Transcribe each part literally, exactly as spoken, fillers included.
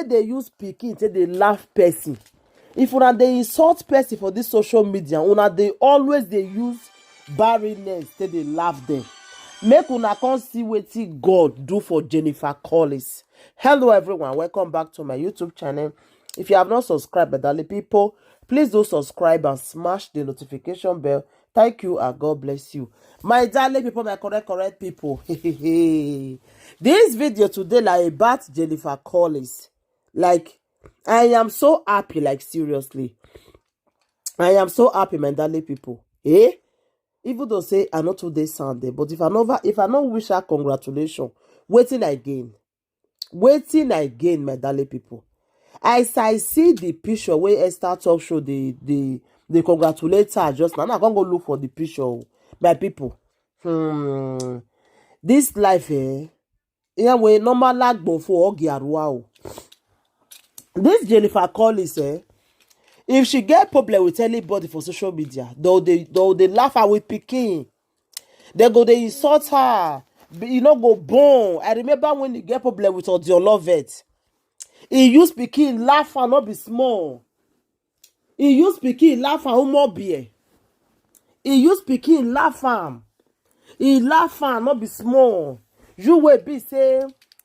Dey use pikin take dey laugh person. If una dey insult person for this social media, una dey always dey use barrenness take dey laugh them. Make una come see wetin God do for Jennifer Collins. Hello everyone, welcome back to my YouTube channel. If you have not subscribed, my darling people, please do subscribe and smash the notification bell. Thank you and God bless you. My darling people, my correct, correct people. This video today na about Jennifer Collins. Like, I am so happy, like, seriously. I am so happy, my darling people. Eh? Even though say I no too dey sound there, but if I never, if I no wish her congratulations, wetin I gain? Wetin I gain, my darling people? As I see the picture wey Esther Talk Show dey, dey, dey congratulate her just now, now I come go look for the picture o, my people. Hmm. This life, eh? Yeah, we normal like before, oge aruwa o. This Jennifer Collins, eh? If she get problem with anybody for social media, they go dey, they go dey laugh her with pikin. They go dey insult her. Be- E no go born. I remember when he get problem with Odioloveth. He use pikin laugh her, no be small. He use pikin laugh her, umo beer. He use pikin laugh am. He laugh am, no be small. You wey be say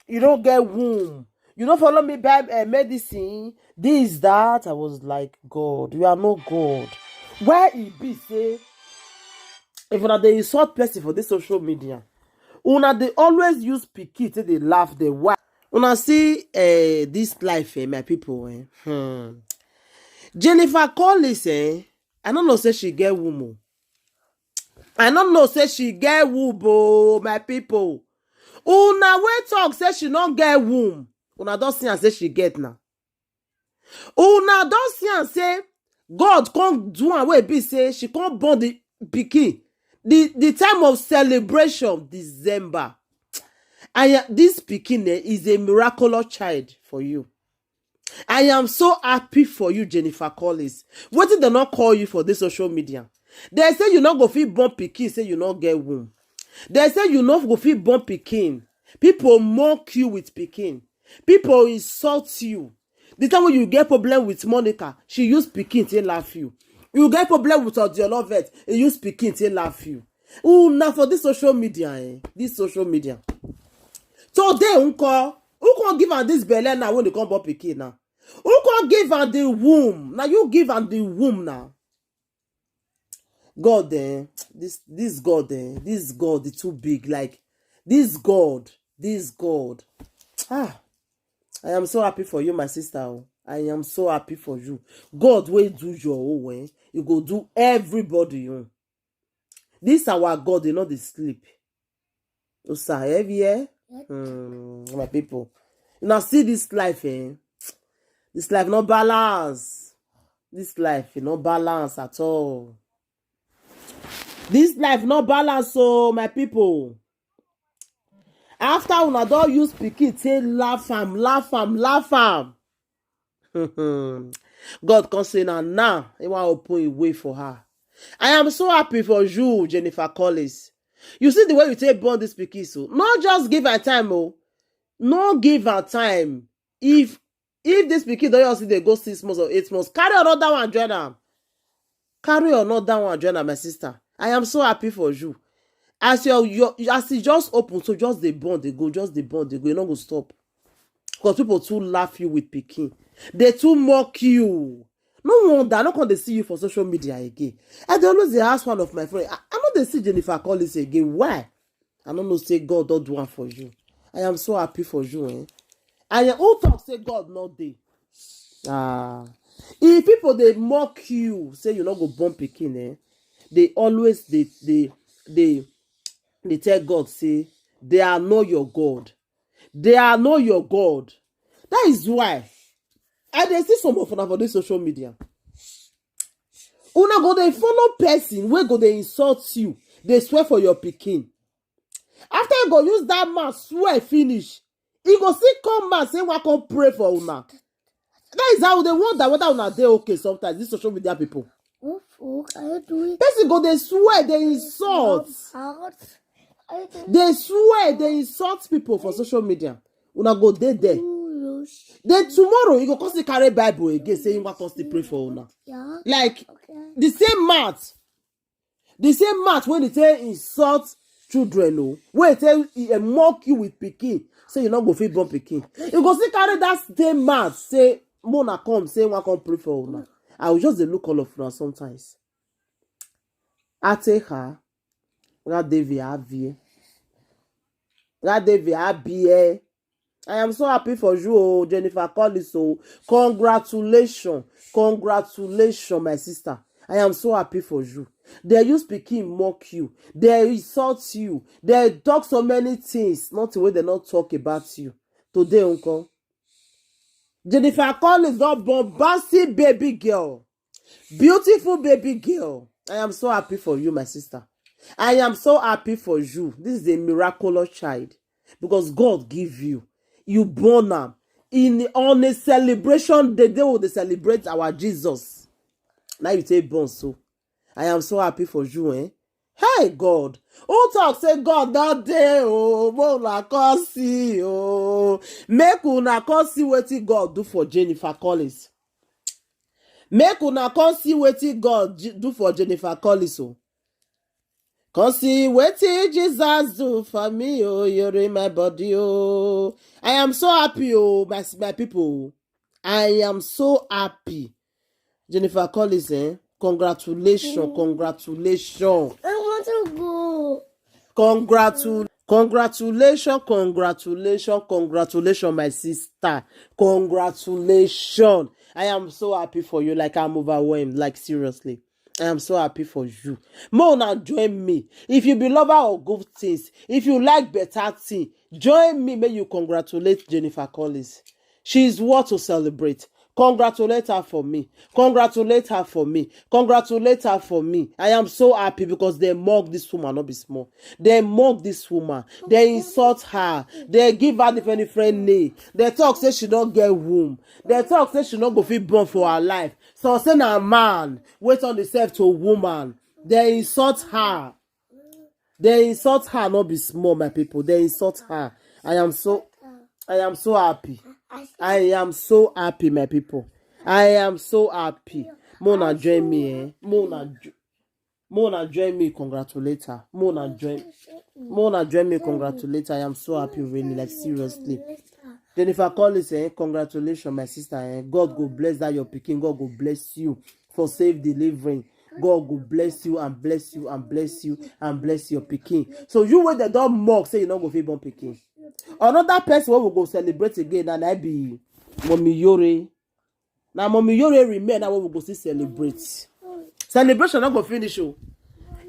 you no get womb. You no follow me buy uh, medicine. This, that. I was like, God, you are no God. Why e be say if una dey insult person for this social media, una dey always use pikin take dey laugh them? Why? Una see uh, this life, eh, my people. Eh? Hmm. Jennifer Collins, eh? I no know say she get womb o. I no know say she get womb o, my people. Una wey talk say she no get womb, una don see am say she get now. Una don see am say God come do am wey be say she come born the pikin. The, the time of celebration, December. And this pikin, eh, is a miraculous child for you. I am so happy for you, Jennifer Collins. Wetin dem no call you for this social media? They say you no go fit born pikin, say you no get womb. They say you no go fit born pikin. People mock you with pikin. People insult you. The time when you get problem with Monica, she use pikin to laugh you. You get problem with Odioloveth, he use pikin to laugh you. Who now for this social media, eh? This social media. Today, unko, who can give her this belle now when they come born pikin now? Who can give her the womb? Now you give her the womb now. God, eh? This, this God, eh? This God is too big. Like, this God, this God. Ah, I am so happy for you, my sister. Oh. I am so happy for you. God will do your own way. You go do everybody own. This our God, they not dey sleep. Osa, heavy, eh? Hmm, my people. Now see this life, eh? This life no balance. This life, e no balance at all. This life no balance, so my people. After una don use pikin take laugh am, laugh am, laugh am. God come say na now he wan open a way for her. I am so happy for you, Jennifer Collins. You see the way you take born this pikin so. No just give her time, oh. No give her time. If if this pikin don just dey go six months or eight months, carry another one join am. Carry another one join am, my sister. I am so happy for you. As your your as e just open, so just dey born, dey go, just dey born, dey go. You no go stop. Because people too laugh you with pikin. They too mock you. No wonder I no come dey see you for social media again. I dey always dey ask one of my friends. I, I no dey see Jennifer Collins again. Why? I no know say God don do am for you. I am so happy for you, eh? I am who talk say God no dey. Ah, if people dey mock you, say you no go born pikin, eh? They always dey dey dey dey tell God say they are not your God. They are not your God. That is why I dey see some of una for this social media. Una go dey follow person wey go dey insult you, dey swear for your pikin. After you go use that man swear finish, he go still come back say, "Wa come pray for una." That is how they wonder whether una dey okay sometimes, these social media people. Person go dey swear, dey insult. Dey swear, dey insult people for social media. Una go dey there. Then tomorrow you go come still carry Bible again, say you wan come still pray for una. Like the same mouth, the same mouth wey dey take insult children o, wey take e mock you with pikin, say you no go fit born pikin. You go still carry that same mouth say make una come, say you wan come pray for una. I will just dey look all of una sometimes. Ateha, Radeve Avie, Radeve Abie. I am so happy for you, oh, Jennifer Collins. Oh, congratulations, congratulations, my sister. I am so happy for you. They use pikin mock you. They insult you. They talk so many things. Nothing wey they not talk about you. Today, uncle. Jennifer Collins don bombastic baby girl. Beautiful baby girl. I am so happy for you, my sister. I am so happy for you. This is a miraculous child because God give you. You born am in on a celebration day. They will celebrate our Jesus. Now you take born so. I am so happy for you, eh? Hey God, who talk say God don dey o? Make una come see o. Make una come see wetin God do for Jennifer Collins. Make una come see wetin God do for Jennifer Collins o. Come see wetin Jesus do for me o, you in my body o. I am so happy o, my my people. I am so happy. Jennifer Collins, eh? Congratulations, congratulations. I want to go. Congratu- congratulations, congratulations, congratulations, my sister. Congratulations. I am so happy for you. Like, I'm overwhelmed. Like, seriously. I am so happy for you. Make una join me. If you be lover of good things, if you like better thing, join me. Make you congratulate Jennifer Collins. She is worth to celebrate. Congratulate her for me. Congratulate her for me. Congratulate her for me. I am so happy because they mock this woman, not be small. They mock this woman. They insult her. They give her different different name. They talk say she don't get womb. They talk say she not go fit born for her life. So say na man wait on herself to a woman. They insult her. They insult her, not be small, my people. They insult her. I am so, I am so happy. I am so happy, my people. I am so happy. Make una join me, eh? Make una jo- make una join me, congratulate her. Make una join, make una join me, congratulate her. I am so happy, really, like, seriously. Jennifer Collins, eh? Congratulations, my sister. Eh? God go bless that your pikin. God go bless you for safe delivering. God go bless you and bless you and bless you and bless your pikin. So you wey dem don mock say you no go fit born pikin. Another person wey we go celebrate again, and I be Mommy Yore. Na Mommy Yore remain, na wey we go still celebrate. Celebration no go finish o.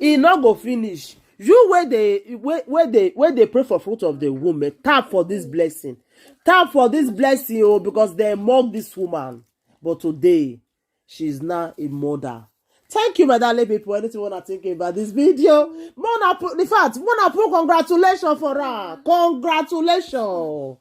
E no go finish. You wey dey wey wey dey wey dey pray for fruit of the womb, eh, tap for this blessing. Tap for this blessing o, because dem mock this woman. But today, she is now a mother. Thank you, my darling people. Anything you wanna think about this video? Mona put the fact, Mona put congratulations for her. Congratulations.